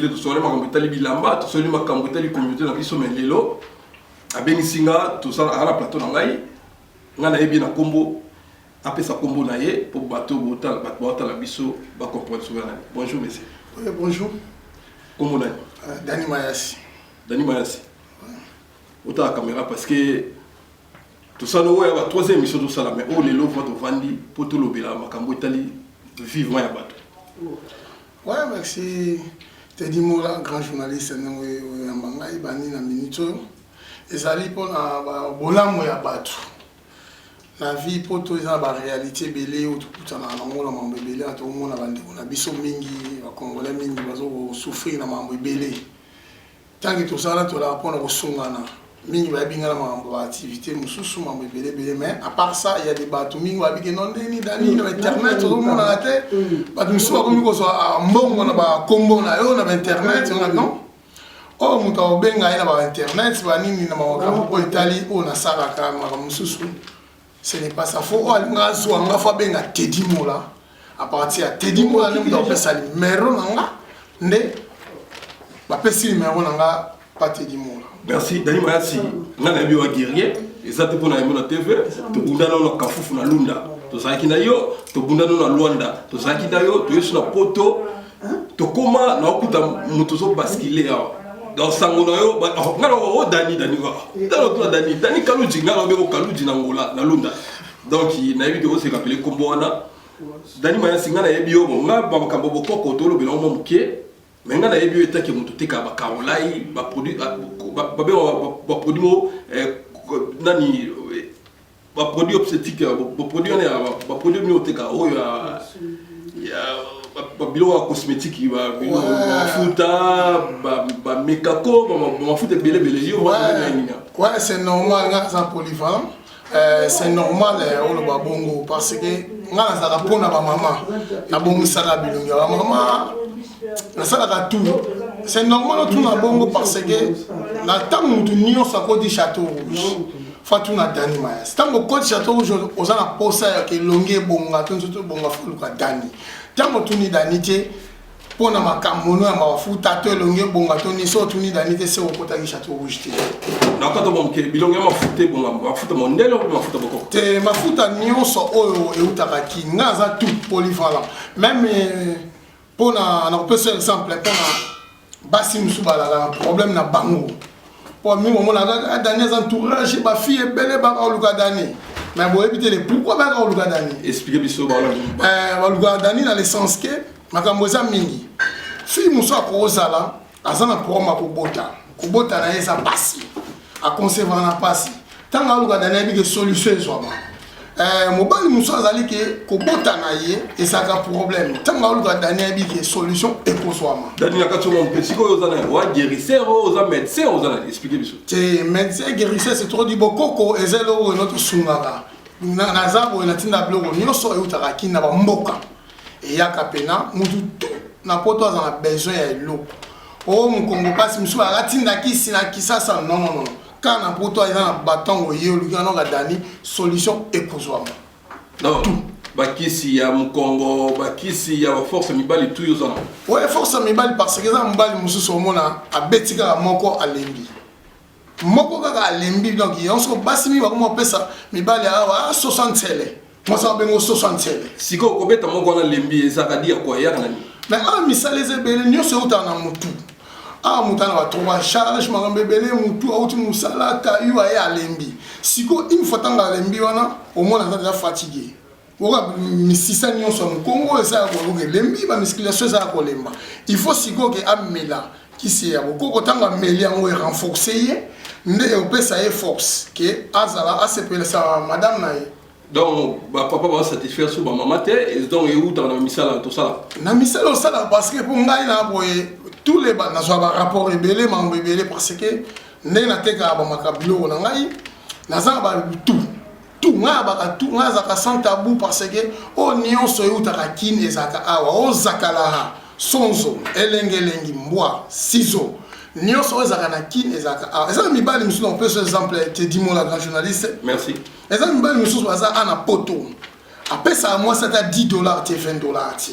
Tosoli makambo etali bilamba, tosoli makambo etali communauté na biso. Mais lelo abengisi nga, tosala aka na plateau na ngai. Ngai nayebi na nkombo, apesa nkombo na ye mpo bato bato baotala biso bacomprendre soki nani. Bonjour monsieur. Oui, bonjour. Nkombo nani? Dani Mayasi. Dani Mayasi, otala caméra, parce que tosala oyo ya ba troisième émission tosala, mais oyo lelo va tovandi mpo tolobela makambo etali vivement ya bato. Ouais, merci. Teddy Mola, grand journaliste, ndenge oyamba ngai bandi na minute oyo ezali mpona bolamu ya bato na vie. Mpo to eza na baréalité ebele oyo tokutanaka nango na makambo ebele. Na tokomona bandeko na biso mingi, bacongolais mingi, bazokosouffrir na makambo ebele. Ntango tozala, tolaka mpona kosungana mingi. Bayebi ngai na makambo baactivité mosusu, makambo ebele ebele. Mais à part ça, il y a des bato mingi babiki no ndeni dani na bainternet, ozomonaka te. Bato mosusu bakomi kozwa mbongo na bakombo na yo na bainternet. Non, oyo moto akobenga ye na bainternet banini na makambo oyo etali oyo nasalaka, makambo mosusu, ce n'est pas ça. Faut oyo alinga azwa nga, faut abenga Teddy Mola. À partir ya Teddy Mola nde moto akopesa numero na nga, nde bapesi numero na nga pa Teddy Mola. Merci Dani Mayasi. Nga nayebi wa guerrier, eza te mpo na yango na TV. Tobunda nano na Kafufu na Lunda, tozalaki na yo. Tobunda nano na Lwanda, tozalaki na yo. Toyesu na Poto, tokóma na okuta moto ozobaskile awa. Donc sango na yo nga na o Dani, Dani tala, otuna Dani, Dani Kaluji. Nga na obeko Kaluji na Ngola na Lunda. Donc nayebi ke oseka pele nkombo wana Dani Mayasi. Nga nayebi yo bon, nga bamakambo bokoko tolobela ngo mwa moke, mais nga nayebi yo etake moto otekaka bakarolai, baproduit babengaka baproduit mo nani, baproduit obstétrique, baproduit wana ya baproduit mini oteka oyo ya babiloko ya cosmétique, mafuta bamekako, mafuta ebele ebele yo. Nini? Ouais, c'est normal, nga naza polyvalent. C'est normal oloba bongo, parce que nga nazalaka mpona bamama, nabongisaka bilongi ya bamama, nasalaka tout. C'est normal otuna bongo, parce que na ntango motu nyonso akoti Château Rouge, faut atuna Dani Mayasi. Ntango okoti Château Rouge, oza na posa ya elongi ebonga to nzoto ebonga, faut oluka Dani. Ntango otuni Dani te mpona makambo no ya mafuta to elongi ebonga to nini, so otuni Dani te, se okotaki Château Rouge te. Na kata moke, bilongi ya mafuta ebonga, mafuta mondele mpe mafuta bokoko? Te, mafuta nyonso oyo eutaka ki nga aza tout polyvalent. Même mpona nakopesa exemple, mpona basi mosusu balaka na problème na bango, po mingi omona kaka Dani aza entourage, bafille ebele baka koluka Dani, mais boyebi te le pourquoi baka koluka Dani. Explique biso. Balukaka Dani na le sens ke makambo eza mingi. Fille mosusu akozala aza na problème ya kobota, kobota na ye eza pasi, aconcevoir na pasi. Ntango aluka Dani, ayebi ke solution ezwama. Mobali mosusu azali ke kobota na ye ezalaka problème, ntango aluka Dani, ayebi ke solution ekozwama. Dani, na kati omo mpe sikoyo oza na wa guérisseur, oyo oza médecin, oza na, explique biso. Te, médecin, guérisseur, c'est trop dit. Bokoko eza eloko oyo tosungaka. Naza boye, natinda biloko nyonso eutaka kini na bamboka, eyaka pena mutu tu na Poto aza na besoin ya eloko oyo mokongo mpasi mosusu akatinda kisi na Kisasa. Non, non, non, kaka na Poto eza na batango ye oluki anoka Dani, solution ekozwama. Non, bakisi ya mokongo, bakisi ya baforce mibali, tu oza na? Oyo force mibali, parce que eza mobali mosusu omona abeti kaka moko, alembi, moko kaka alembi. Donc yango basi mingi bakoma kopesa mibali awa 60, mwasi babengo 60. Sikoyo kobeta moko wana lembi, ezalaka di ya kwa, eyaka na nini? Mais awa misala eza ebele, nyonso eutaka na motu. Awa motu ana batropa charge, makambo ebele, motu auti mosala kayu, aye alembi. Sikoyo une fois ntango alembi wana, omona aza deja fatigué, oka misisa nyonso ya mokongo eza ya koluka, elembi, bamusculation eza ya kolemba. Il faut sikoyo ke amela kisi ya bokoko. Ntango ameli yango, erenforce ye, nde eopesa ye force ke azala asepelisa madame na ye. Donc bapapa basatisfaire so bamama te, donc eutaka na misala tosala? Na misala osalaka, parce que mpo ngai na boye, tous les nazwa barapport ebele, makambo ebele, parce que ndenge natekaka bamaka biloko na ngai, naza na batout tout. Ngai abaka tout, ngai azalaka sans tabou, parce que oyo nyonso eutaka Kini ezalaka awa. Oyo zakalaka sonzo, elengelengi, mbwa, ciseau, nyonso oyo ezalaka na Kini ezalaka awa. Eza na mibali mosusu, na kopesa exemple, Teddy Mola, grand journaliste. Merci. Eza mibali mosusu baza ana Poto, apesaka mwasi ata 10 $ te, 20 $ te.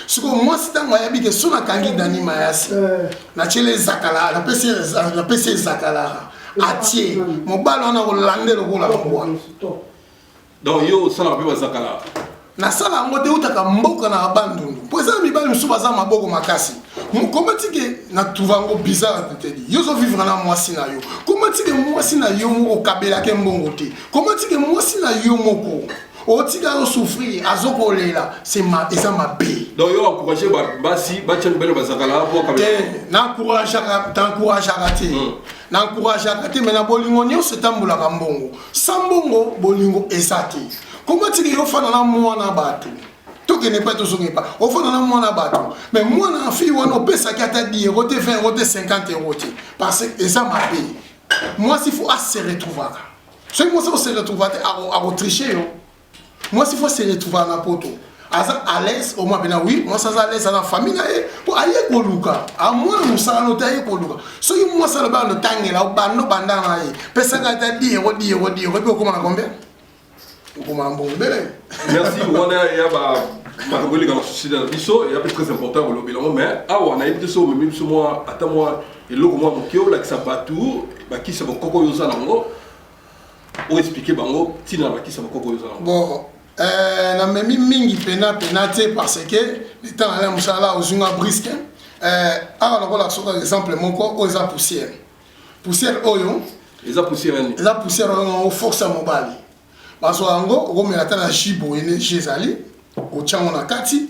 Sikoyo mwasi ntango ayebi ke so nakangi Dani Mayasi, eh. natieli ezakala, napesi ezakalara, atie mobali wana kolande lokola mbwa. Donc yo osalaka mpe bazakala? Nasala yango te, eutaka mboka na Bandundu, mpo eza na mibali mosusu baza maboko makasi. Koma tike na trouve yango bizarre tedi yo ozovivre na mwasi na yo, koma tike mwasi na yo moko okabelake mbongo te, koma tike mwasi na yo moko otika azosouffrir, azokolela, eza mabe. Donc yo encourage basi batya mibali bazakala po te? Naencourageaka te, naencourageaka te, mais na bolingo nyonso etambolaka mbongo. Sa mbongo bolingo eza te. Koma tiki yo ofanda na mwana bato, tokende epai, tozonga epai, ofanda na mwana bato, mais mwana fille wana opesaki ata 10 euro te, 20 euro te, 50 euro te, parce que eza mabe. Mwasi faut ase retrouvaka. Soki mwasi ose retrouva te, akotriche yo. Mwasi faut se retrouva na poto, aza à l'aise au moins pena. Oui, mwasi aza à l'aise, aza na famille na ye, mpo aye koluka amwana mosala no te, aye koluka. Soki mwasi alobi anotangela obanda obanda na ye, pesaka ata 10 euro, 10 euro, 10 euro, epi okóma na combien? Okóma na mbongo ebele. Merci. Wana ya ba makambo eleka na société na biso, eya mpe très important kolobela yango. Mais awa nayebi te so omemi biso mwa ata mwa eloko mwa moke olakisa bato bakisa bokoko oyo oza nango, oexplike bango ntina na bakisa bokoko oyo oza nango. Bon, namemi mingi pena pena te, parce que le temps nala mosala ozwinga brusque. Awa nakola soka exemple moko oyo eza poussière. Poussière oyo Eza poussière yani? Eza poussière oyo yango force ya mobali. Bazwa yango, okomela ata na jus boye, ne jus ezali, otia yango na kati,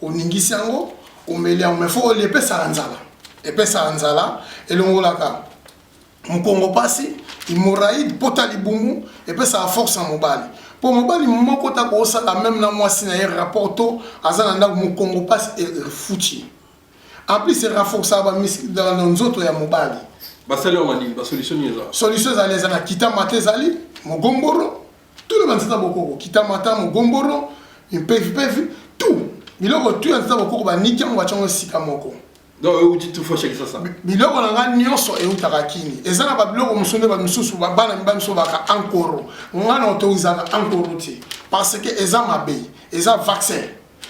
oningisi yango, omeli yango. Mais faut olia, epesaka nzala, epesaka nzala, elongolaka mokongo mpasi, hémorroïde, pota libumu, epesaka force ya mobali. Mpo mobali moko ta koosala même na mwasi na ye rapport to aza na ndako, mokongo mpasi efuti. En plus renforçaka bamuscle na nzoto ya mobali. Basali yango nini? Basolution nini eza? Solution ezali, eza na kitamata, ezali mogomboro, tout le banzeta bokoko, kitamata, mogomboro, mpevipevi, tout biloko tu ya nzeta bokoko, baniki yango, batyango esika moko. Donc euti tufa chaki sasa? Biloko na nga nyonso eutaka kini. Eza na babiloko mosusu nde bamisusu bana mibali mosusu baka ankoro. Nga na autorisaka ankoro te, parce que eza mabe, eza vaccin.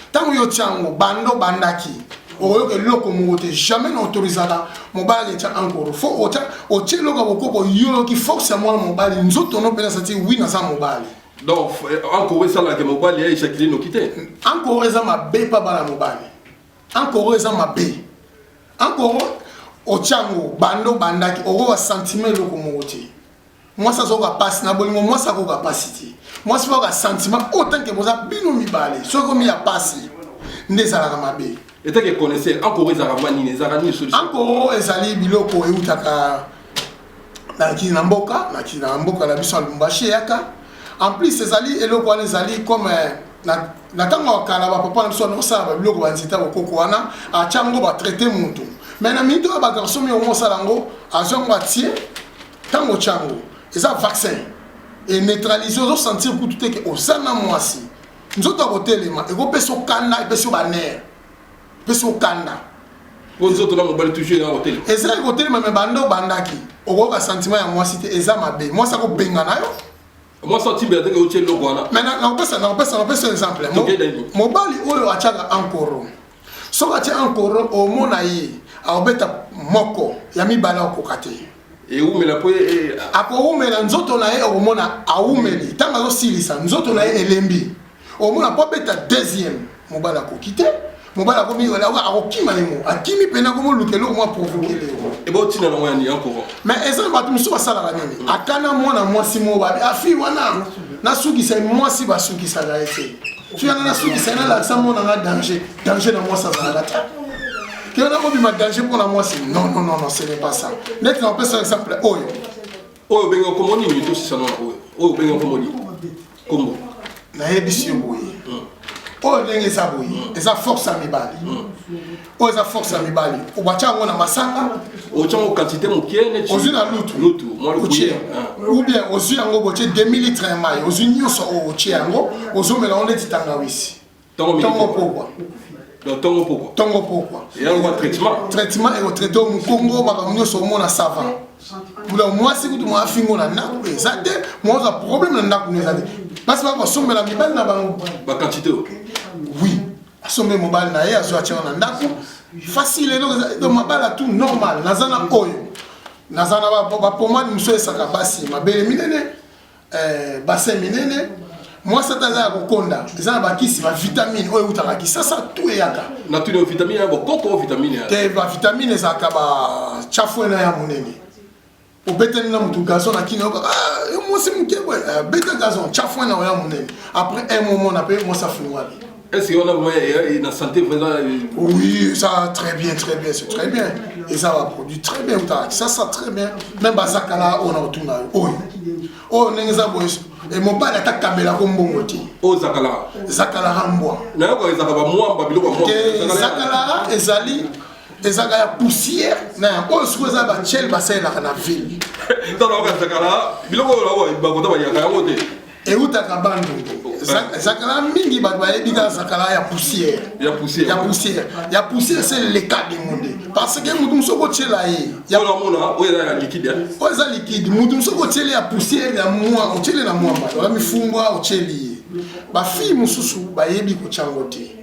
Ntango yo tia yango, bando bandaki, okoyoka eloko moko te. Jamais na autorisaka mobali etya ankoro. Fo otya, otie eloko ya bokoko, yoyoki force ya mwana mobali, nzoto no mpena sati wi naza mobali. Donc ankoro esalaka mobali ya éjacule noki te? Ankoro eza mabe mpa bana mobali. Ankoro eza mabe. Ankoro otya yango, bando bandaki, okoka sentiment eloko moko te. Mwasi azokoka mpasi na bolingo, mwasi akoka mpasi te. Mwasi mpo akoka sentiment autant que boza bino mibale. Soki omi ya mpasi nde ezalaka mabe. Etake connaisseur, ankoro ezalaka mwa nini? Ezalaka nini solution? Ankoro ezali biloko eutaka na kili na mboka, na kili na mboka na biso ya Lubumbashi eyaka. En plus ezali eloko wana ezali comme na ntango ya kala, bapapa na biso wana osala babiloko banzeta bokoko wana, atya yango, batraite motu. Mais na minute oyo bagarçon mingi osala yango, azwa yango, atie. Ntango otya yango, eza vaccin eneutralise, ozosentir kutu te ke oza na mwasi. Nzoto ya kotelema ekopesa okanda, epesi yo banerf, epesi okanda. Po nzoto na mobali toujours eza kotelema. Eza ekotelema, me banda obandaki, okoyoka sentiment ya mwasi te. Eza mabe, mwasi akobenga na yo. Mwasi atimbela teke otie eloko wana. Mais nakopesa exemple. Mobali oyo atiaka ankoro, soki atie ankoro, omona ye akobeta moko ya mibale, akokoka te. Ewumela po akowumela nzoto na ye, okomona awumeli. Ntango azosilisa, nzoto na ye elembi, omona po abeta deuxième, mobali akoki te. Mobali akomi akokima ye mo, akimi mpena, akomoluka eloko mwa provoke leo. Ebotina nango yani ankoro? Mais eza na bato mosusu basalaka nini, akana mwana mwasi moko, babi afi wana nasukisa ye. Mwasi basukisaka ye te. Fi wana nasukisa ye, nalakisa mwana nga danger. Danger na mwasi azalaka te kena nakobima danger mpona mwasi. Non, non, non, non, ce n'est pas ça. Neti na opesa exemple oyo. Oyo obenga kombo nini? Tosisa nona oyo. Oyo obenga kombo nini? Kombo? Nayebisi yo boye, oyo ndenge eza boye, eza force ya mibali. Oyo eza force ya mibali, obatya yango na masanga. Otyango quantité moke neti Ozwi na lutu. Lutu mwa otie, ou bien ozwi yango, botie demi litre ya mai, ozwi nyonso oyo, otie yango, ozomela yango neti tangawisi. Ntongo pokwa. Donc ntongo pokwa. Ntongo pokwa. Eyango traitement. Traitement ekotraite o mokongo, makambo nyonso omona sava. Donc mwasi kutu mwa afingo na ndako eza te, mwa ozwa problème na ndako no eza te. Basi bakosombela mibali na bango. Baquantité oyo? Oui. Asombi mobali na ye, azwi atia na ndako, facile. Eloko donc mabala tout normal. Naza na oyo, naza na bapomade mosusu esaka basi mabele minene, bassin minene. Mwasi ata aza ya kokonda, eza na bakisi, bavitamine oyo eutaka Kisasa, tu eyaka. Na tuni, vitamine ya bokoko, vitamine ya Te, bavitamine ezalaka bachafwena ya monene. Obetani na motu gazon na kini, oyoka yo mwasi moke boye, beta gazon, chafwena oya monene. Après un moment na mpe mwasi afungwami. Est-ce que on a na santé vraiment? Oui, ça très bien, très bien, c'est très bien. Et ça va produire très bien, ça, ça très bien. Même bazakala oyo na otuna oyo. Oyo ndenge eza boye, mobali ata kabelako mbongo te. Oyo zakala? Zakalaka mbwa. Nayoka ezalaka bamwamba, biloko ya mwamba. Zakalaka ezali, ezalaka ya poussière na yango. Oyo sikoyo eza bachele basalelaka na ville. Ntango nayoka zakala, biloko oyo bakota bayaka yango te. Eutaka Bandundu. Zakala mingi bato bayebi kaka zakala ya poussière. Ya poussière. Ya poussière, ya poussière, c'est le cas de monde, parce que motu mosusu okotiela ye. Oyo namona, oyo eza ya liquide. Oyo eza liquide. Motu mosusu okotiela ya poussière ya mwa, otiele na mwamba oya mifumbwa, otieli ye. Bafille mosusu bayebi kotia yango te.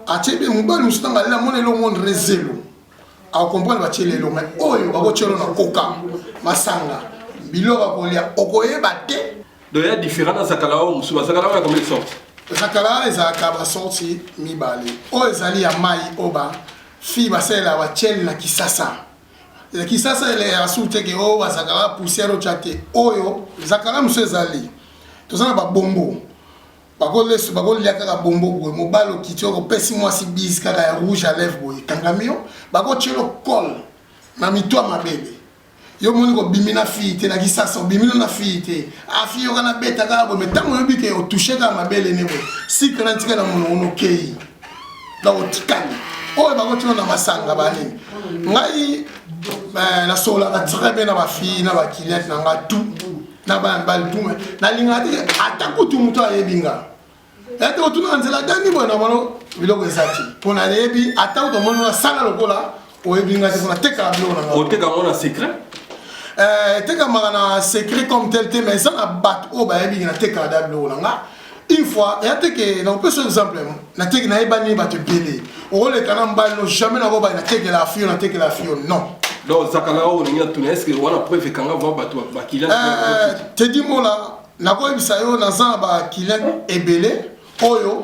Atie be mobali mosusu, ntango alela, mona eloko mondre zelo, acomprendre batieli eloko. Mais oyo bakotielo na koka, masanga, biloko ya kolia, okoyeba te. Donc ya différent na zakala oyo mosusu. Bazakala oyo ya combien de sorte? Zakala ezalaka basorti mibale. Oyo ezali ya mai, oyo bafille basalelaka, batiele na Kisasa. Kisasa eleyaka su teke. Oyo bazakala poussière otya te. Oyo zakala mosusu ezali, toza na babombo, bakolia kaka bombo boye. Mobali okiti, okopesi mwasi bise kaka ya rouge à lèvre boye, ekangami yo. Bakotielo colle na mito ya mabele. Yo moni kobimi na fille te na Kisasa, obimi no na fille te, afille yoka na beta kaka boye. Mais ntango oyebi ke otouche kaka mabele ne boye, sikre na ntika na monoko nokei, donc otikali. Oyo bakotina na masanga banini, ngai nasololaka très bien na bafille, na bacliente na nga tout, na bana mibali tout. Mais nalingaka te ata kutu moto ayebi nga ete otuna nzela dani boye na mano biloko eza te, mpo nayebi ata kutu omoni nasala lokola oyebi nga te, mpo natekaka biloko na nga. Oteka yango na secret? Etekamaka na secret comme tel te, mais eza na bato oyo bayebi natekaka da biloko na nga. Une fois eya te ke nakopesa exemple, nateki, nayebani bato ebele. Okoleka na mobali no, jamais nakobai natekela fio, natekela fio, non. Donc zakala oyo olingi natuna, est ce que wana preuve ekanga vraiment bato baclient? Tedi Mola, nakoyebisa yo, naza na baclient ebele oyo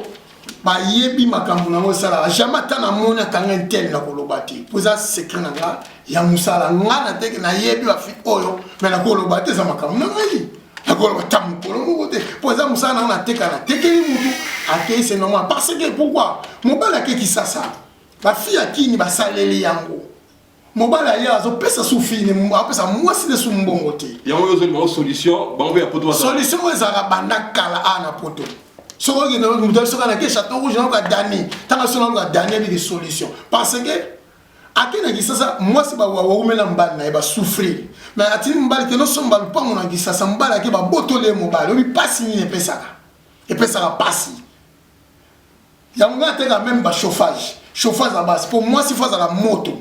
bayebi makambo nango esalaka. Jamais ata namoni akanga intel na koloba te, po eza secret na nga ya mosala. Nga nateke, nayebi bafi oyo, mais nakoloba te, eza makambo na ngai. Nakoloba ta mokolo moko te, po eza mosala nanga. Nateka, natekeli mutu, akei, c'est normal. Parce que pourquoi? Mobali ake Kisasa, bafille ya kini basaleli yango. Mobali aye, azopesa su fille, apesa mwasi nde su mbongo te. Yango oyo ozoli bango solution, bango mpe ya poto. Solution oyo ezalaka banda kala a na poto. Soki okende moto, soki anake Château Rouge, nayoka Dani, ntango so nayoka Dani abiki solution, parce que ake na Kisasa, mwasi bawumela mobali na ye, basouffrir, mais atindi mobali ke nosomba lupango na Kisasa. Mobali ake, babotoli ye. Mobali oyebi mpasi nini epesaka, epesaka mpasi. Yango ngai ateka même bachauffage, chauffage ya basi, mpo mwasi fo azala moto.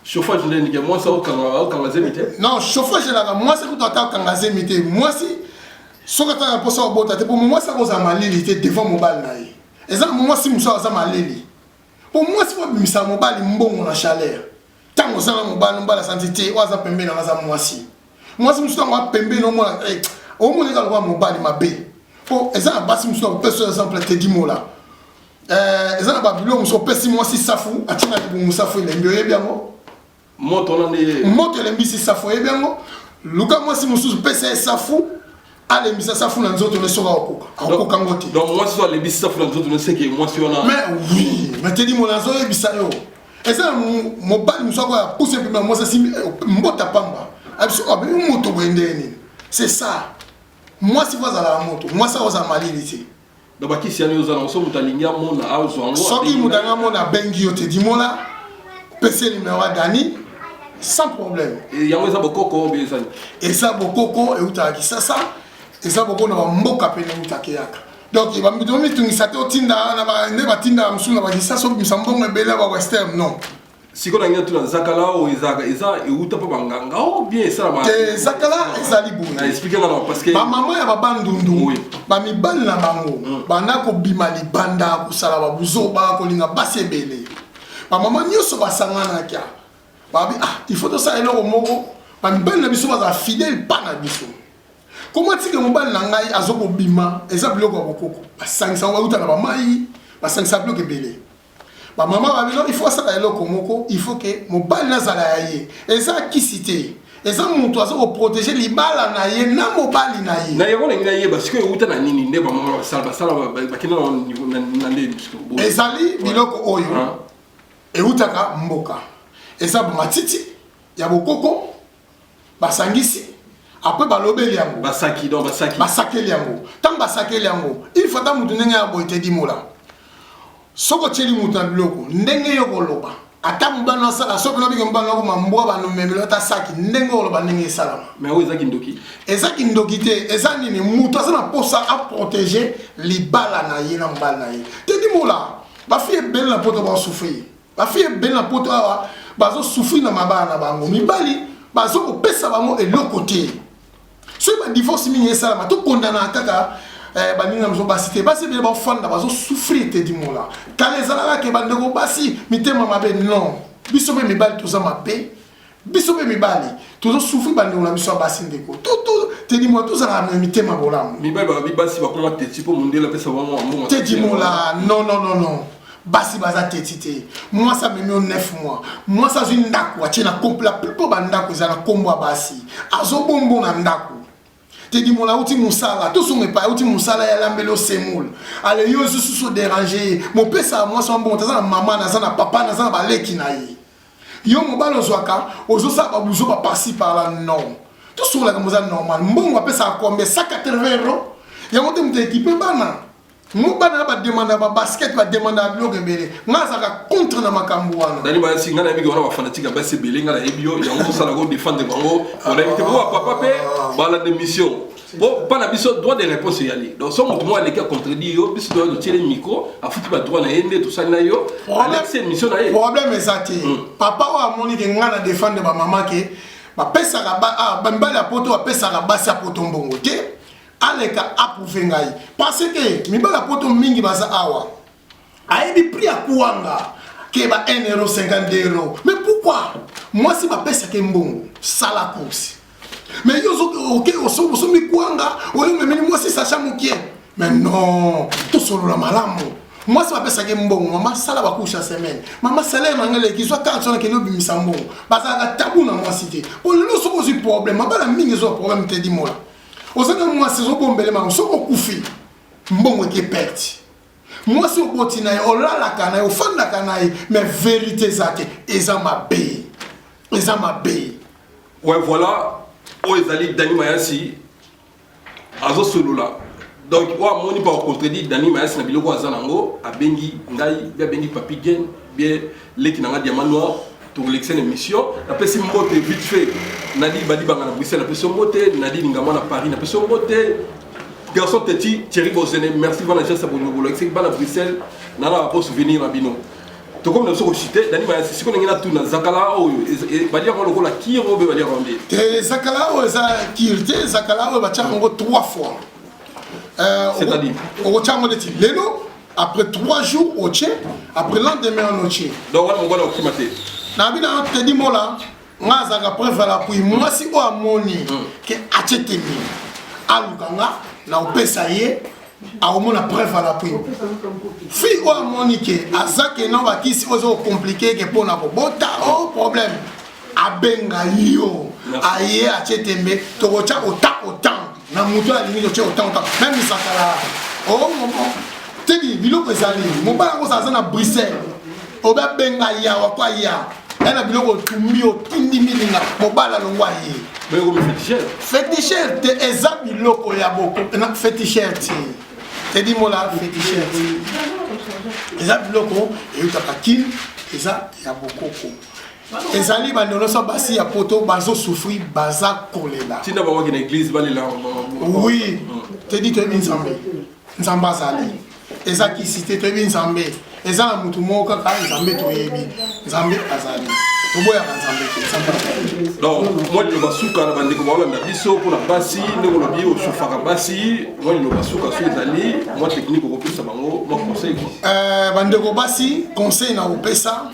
Chauffage nde ndike mwasi aokanga zemi te? Non, chauffage elaka mwasi kutu ata akanga zemi te. Mwasi soki ataka mposa obota te, mpo mwasi akozala malili te devant mobali na ye. Eza na mwasi mosusu aza malili, mpo mwasi po abimisa mobali mbongo na chaleur. Ntango oza na mobali, mobali asanti te oyo aza pembeni nanga aza mwasi. Mwasi mosusu ntango apembeni, omona omona eza lokola mobali mabe, mpo eza na basi mosusu. Nakopesa exemple, Tedi Mola, eza na babiloko mosusu opesi mwasi safu, atie na libumu, safu elembi, oyebi yango? Moto wana nde. Moto elembisi safu, oyebi yango? Luka mwasi mosusu, pesa ye safu, alembisa safu na nzoto ne. Soki akokoka, akokoka ngo te. Donc mwasi so alembisi safu na nzoto ne, seke mwasi wana. Mais oui, mais Tedi Mola, azoyebisa yo, eza na mobali mosusu akoya puse pembe na mwasi, asimbi mbota pamba, abiso abebi moto boye ndenge nini? C'est ça, mwasi fo azalaka moto, mwasi akozala malili te. Donc bakisi yani oza nango, so moto alingi amona, azwa yango? Soki moto alingi amona, abengi yo, Tedi Mola, pesi numéro ya Dani, sans problème. Yango eza bokoko oyo ezali? Eza bokoko eutaka Kisasa, eza bokoko na bamboka pene eutaka, eyaka. Donc bamitungisa te otinda nde batindaka mosusu na bakisasa, obimisa mbongo ebele ya bawestern, non. Sikoyo na ngai tuna zakala oyo ezalaka eza euta mpo banganga o bien esalama te? Zakala ezali boye. Na explique nga na parce que bamama ya babandundu, bamibali na bango banda kobima libanda, kosala babuzoba, kolinga basi ebele. Bamama nyonso basanganaki, babi: "Ah, il faut tosala eloko moko, bamibali na biso bazala fidèle pa na biso. Koma tika mobali na ngai azokobima." Eza biloko ya bokoko, basangisa yango, bauta na bamai, basangisa biloko ebele. Bamama babino: "Il faut asala eloko moko, il faut ke mobali nazala ya ye." Eza kisi te, eza moto aza koprotéger libala na ye na mobali na ye. Na yango nangi nayeba sikoyo euta na nini nde bamama basala bakenda na nde. Ezali biloko oyo eutaka mboka, eza matiti ya bokoko, basangisi, après balobeli yango. Basaki, donc basaki. Basakeli yango. Ntango basakeli yango, il faut ata motu ndenge ya boye te. Dimola, soki otieli motu na biloko ndenge yo koloba, ata mobali asala, soki nobiki mobali nakoma mbwa, banomemelo ata saki, ndenge oloba, ndenge esalama. Mais oyo eza kindoki. Eza kindoki te. Eza nini? Moto aza na mposa aprotéger libala na ye na mobali na ye te. Dimola, bafille ebele na poto bazosouffrir, bafille ebele na poto awa bazosouffrir na mabala na bango, mibali bazokopesa bango eloko te. Soki badivorce mingi esalama, tokondana kaka baninga na biso basi te. Basi ebele bafanda, bazosouffrir te. Dimola, kala ezalaka ke bandeko basi mitema mabe. Non, biso mpe mibali toza mabe, biso mpe mibali tozosouffrir bandeko na biso ya basi. Ndeko te, Dimola, tozalaka na mitema bolamu. Mibali bakabi basi bakoma teti mpo mondele apesa bango mbongo. Te, Dimola, non, non, non, non, basi baza teti te. Mwasi amemi yo 9 mois, mwasi azwi ndako, atie na kompo. La plupart bandako eza na nkombo ya basi, azobombo na ndako te. Dimola, auti mosala, tosonga epai, auti mosala, yalambeli osemoule, ale yo lisusu odéranger ye. Mopesaka mwasi wa mbongo te. Aza na mama, naza na papa, naza na baleki na ye. Yo mobali ozwaka, ozosala babuzo baparci par là. Non, tosololaka, moza normal. Mbongo apesaka combien? 180 euro. Yango te moto équipe bana mo bana na bademande ya babasket, bademande ya biloko ebele. Nga azalaka contre na makambo wana. Dani Basi, ngai nayebi wana bafanatique ya basi ebele. Ngai nayebi yo, yango tosala ko défendre bango. Onayebi te po papa mpe balanda émission po mpa na biso droit de réponse eyali. Donc so moto moko aleki acontredire yo, biso toya totiele micro, afuti badroit na ye nde tosali na yo, alekisi émission na ye. Problème eza te. Papa oyo amoni ke ngai na défendre bamama ke bapesaka bamibali ya poto, bapesaka basi ya poto mbongo te, aleka approuve ngai, parce que mibali ya poto mingi baza awa, ayebi prix ya kuanga ke ba 1 euro, 52 euro. Mais pourquoi mwasi bapesaka mbongo, sala course, mais yo oke osombi kwanga oyo omemeli mwasi sachet mokie? Mais non, tosolola malamu. Mwasi bapesaki mbongo, mama sala bacourses ya semaine, mama salaire na ngai eleki, zwa carte wana, kende obimisa mbongo. Bazalaka tabu na mwasi te. Po lelo soki ozwi problème, mabala mingi ezwa problème te. Dimola, oza na mwasi, ezobombele mango, soki okufi, mbongo eke perte. Mwasi oboti na ye, olalaka na ye, ofandaka na ye, mais vérité eza te. Eza mabe, eza mabe. Ouais, voilà, oyo ezali Dani Mayasi azosolola. Donc oyo amoni mpa kocontredire Dani Mayasi na biloko aza nango, abengi ngai be, abengi Papi Gen bien, leki na nga Diamant Noir, tokolekisa na émission. Napesi mbote vite fait Nadi Badibanga na Bruxelles, napesi yo mbote. Nadi Lingama na Paris, napesi yo mbote. Garçon teti Thierry Bozene, merci. Bana agence ya bolingo, bolakisaki bana Bruxelles na na babo souvenir na bino. Tokomi na biso koshite. Dani Mayasi, sikoyo ndenge natuna, zakala oyo baliaka lokola kire oyo mpe baliaka nde? Te, zakala oyo eza kire te. Zakala oyo batiaka yango trois fois. C'est-à-dire? Okotia yango neti lelo, après 3 jours otie, après lendemain wana otie. Donc wana mobali okima te? Na bino Tedi Mola, nga azalaka preuve à l'appui. Mwasi oyo amoni ke atie temi, aluka nga na opesa ye, akomona preuve à l'appui. Fille oyo amoni ke aza ke na bakisi oyo eza kocompliquer ke mpona kobota o problème, abenga yo, aye atie tembe, tokotya autant autant na moto alingi, totie autant autant. Même zakala o tedi, biloko ezali. Mobali yango aza na Bruxelles, obe abenga yawa po aya ya na biloko, otumbi, otindi milinga, mobali alongwa ye. Boyekomi féticheur. Féticheur te, eza biloko ya boko na féticheur te. Tedi Mola, féticheur te, eza biloko eyutaka Kine, eza ya bokoko. Ezali bandeko nyonso basi ya poto bazosouffrir, baza kolela. Ntina bango na église balela. Oui, Tedi, toyebi Nzambe, Nzambe azali. Eza kisi te, toyebi Nzambe. Eza na motu moko kaka Nzambe, toyebi. Nzambe azali, toboyaka Nzambe te, Nzambe azali. Donc mwa liloba suka na bandeko baolanda biso mpona basi, ndenge olobi oshofaka basi, mwa liloba suka so ezali mwa technique okopesa bango, mwa conseil quoi. Bandeko basi, conseil na kopesa,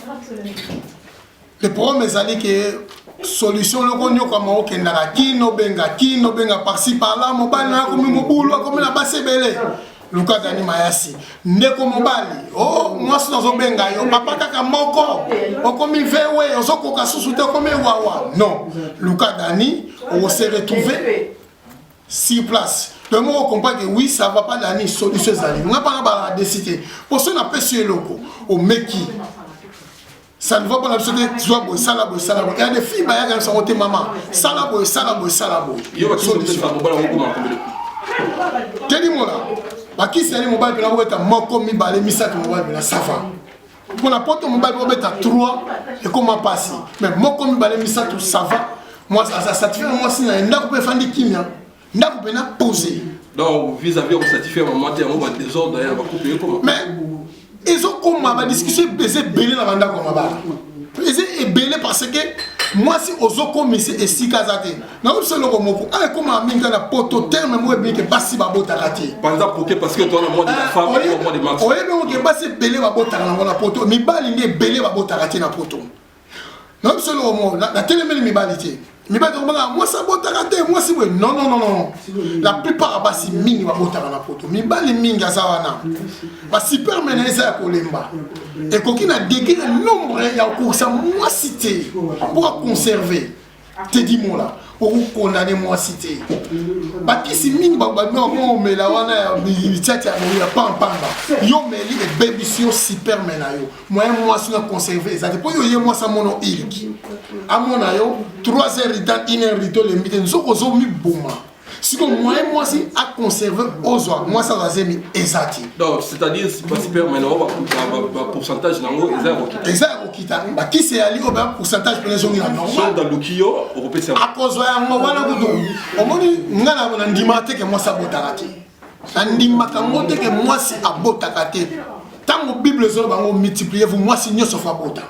le problème ezali ke solution loko nyokama okendaka kino benga kino benga par-ci par-là, mobali na akomi mobulu, akomi na basi ebele. Luka Dani Mayasi. Ndeko mobali o oh, mwasi nazobenga yo papa kaka moko, okomi vewe, ozokoka susu te, okomi wawa. Non, luka Dani, okose retrouver sur place. Donc moko comprend que oui, ça va pas. Dani, solution ezali. Nga mpana balaka desi te, po so napesi yo eloko, omeki, ça ne va pas na biso te. Zwa boye, sala boye, sala boye. Ya des filles bayaka na biso yango te: mama, sala boye, sala boye, sala boye. Yo bakisi opesa mobali yango okoma combien de coups? Tedi Mola, bakisi yali mobali mpena kobeta moko, mibale, misato, mobali mpena ça va. Mpona poto mobali kobeta 3 ekoma mpasi, mais moko, mibale, misato, ça va. Mwasi aza satisfait na mwasi na ye, ndako mpe efandi kimia, ndako mpena posé. Donc vis-à-vis okosatisfaire mama te, yango badésordre ya bacouple ekoma. Mais ezokoma badiscussion eza ebele na bandako ya mabala, eza ebele parce que mwasi ozokomisa esika aza te. Nakoyebisa eloko moko awa, ekomaka mingi kaka na poto, terme moko ebimi ke basi babotaka te. Panza poke, parce que toza na mois de la femme, mois de mars. Oyebi ngo ke basi ebele babotaka nango na poto, mibali nde ebele babotaka te na poto. Nayebi eloko moko, natelemeli mibali te. Mibali tokobanga mwasi abotaka te, mwasi boye. Non, non, non, non, la plupart ya basi mingi babotaka na poto. Mibali mingi aza wana, basperme na eza ya kolemba, ekoki na degré ya nombre ya kokokisa mwasi te mpo aconserve. Tedi Mola, okokondane mwasi te. Bakisi mingi omela wana ya bitiati ya pampamba, yo meli, ebebisi yo sperme na yo. Moyen mwasi na conserve eza te, mpo yo ye mwasi amona iliki, amona yo 3 heures du temps, 1 heure du temps, olembi te, nzoko ozomiboma. Siko moyen mwasi aconserve, ozwa mwasi azwa zemi, eza te. Donc c'est-à-dire basperme nango, bapourcentage nango eza ya kokita. Eza ya kokita. Bakisi eyali oyo, ba pourcentage mpena ezongi na normal. So daluki yo, okopesa. Akozwa yango wana. Kutu omoni nga na ndimaka te ke mwasi abotaka te, nandimaka yango te ke mwasi abotaka te. Ntango Bible ezoloba bango multipliez vous, mwasi nyonso faut abota,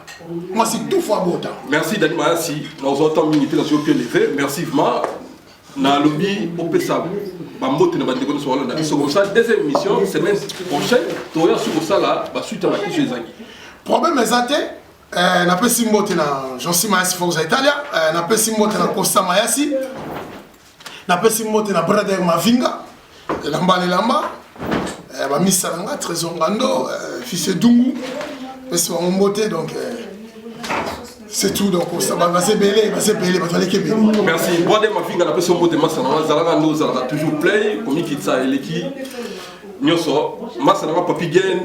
mwasi tout faut abota. Merci Dani Mayasi, nazwa temps mingi te, nazwi ope levé. Merci vraiment. Nalobi opesa bambote na bandeko nyonso balanda biso. Kosala deuxième émission semaine prochaine, toya su kosala basuite ya bakisi ezangi. Problème eza te. Napesi mbote na Jonsi Mayasi, Forza Italia. Napesi mbote na Costa Mayasi, napesi mbote na Brother Mavinga, elamba na elamba, bamisa na nga Trésor Ngando, fils Edungu, pesi bango mbote. Donc c'est tout. Donc baza ebele, baza ebele, bato baleki ebele. Merci Brother Mavinga, napesi yo mbote. Masa na nga, zalaka nde ozalaka toujours play, komikitisa eleki nyonso. Masa na nga Papi Gen,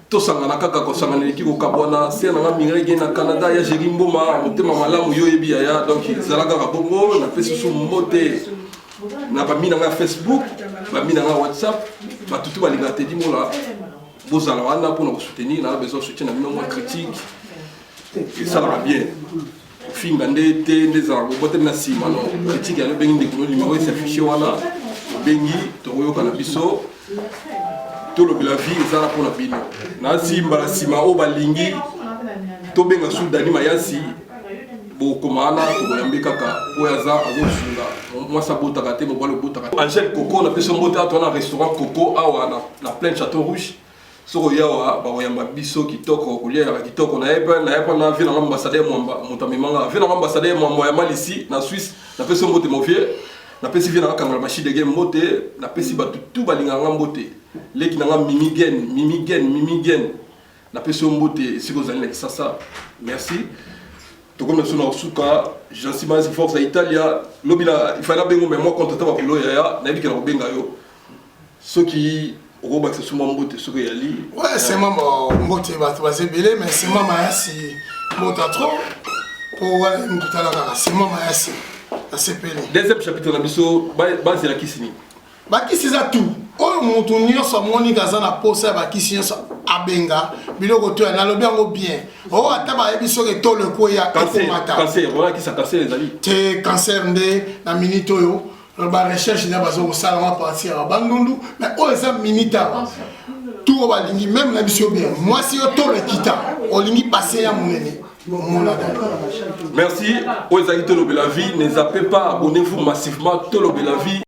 tosangana kaka, kosangana eleki kokabwana. Se na nga Mireille Gen na Canada, ya Géri Mboma, motema malamu, yo oyebi yaya. Donc ezala kaka bongo. Napesi su mbote na bami na nga Facebook, bami na nga WhatsApp, bato tu balingaka Tedi Mola, bozala wana mpona kosoutenir. Na besoin soutien na bino. Mwa critique esalaka bien, finga nde te, nde ezalaka kobotami na nsima. No critique yango, obengi ndeko no, numéro es'affiche wana, obengi, tokoyoka na biso, tolobela vie ezala mpona bino. Nasi mbala nsima oyo balingi tobenga su Dani Mayasi, bokoma wana, tokoyambe kaka oyo aza azosunga. Mwasi abotaka te, mobali obotaka te. Angèle Coco, napesi yo mbote. Awa na restaurant Coco awa na plein Château Rouge, soki oyawa bakoyamba biso kitoko, kolia yaka kitoko. Naye mpe na vieux nanga ambassadeur Mwamba, moto amemanga, vieux nanga ambassadeur Mwamba ya Malisi na Suisse, napesi yo mbote mon vieux. Napesi vieux nanga Kangala Machidege mbote. Napesi bato tu balingaka nga mbote. Leki nanga Mimi Gen, Mimi Gen, Mimi Gen, napesi yo mbote esika ozali na Kisasa. Merci. Tokomi na biso na kosuka. Jansi Mazi, Force ya Italia, lobi na ifai nabengo, mais mwa contre ta babulo yaya, nayebi ke na kobenga yo soki okobakisa su mwa mbote soki eyali. Ouais, c'est mama mbote, bato baza ebele, mais c'est mama Mayasi, mbote trop po wana moto tala kaka, c'est mama Mayasi, nasepeli. Deuxième chapitre na biso, bazela kisi nini? Bakisi eza tout oyo motu nyonso amoniki aza na posa ya bakisi nyonso, abenga biloko to ya nalobi yango bien. Oyo ata bayebi soki etolo ekweya, ekomata. Cancer wana, kisa cancer ezali? Te, cancer nde na minute oyo barecherche nde baza kosala ngo partir ya Bandundu, mais oyo eza minute awa. Tout oyo balingi, meme na biso bien, mwasi yo tolo ekita, olingi passe ya monene, mona dali. Merci. Oyo ezalaki Tolobela Vie. Ne zappez pas, abonnez-vous massivement. Tolobela Vie.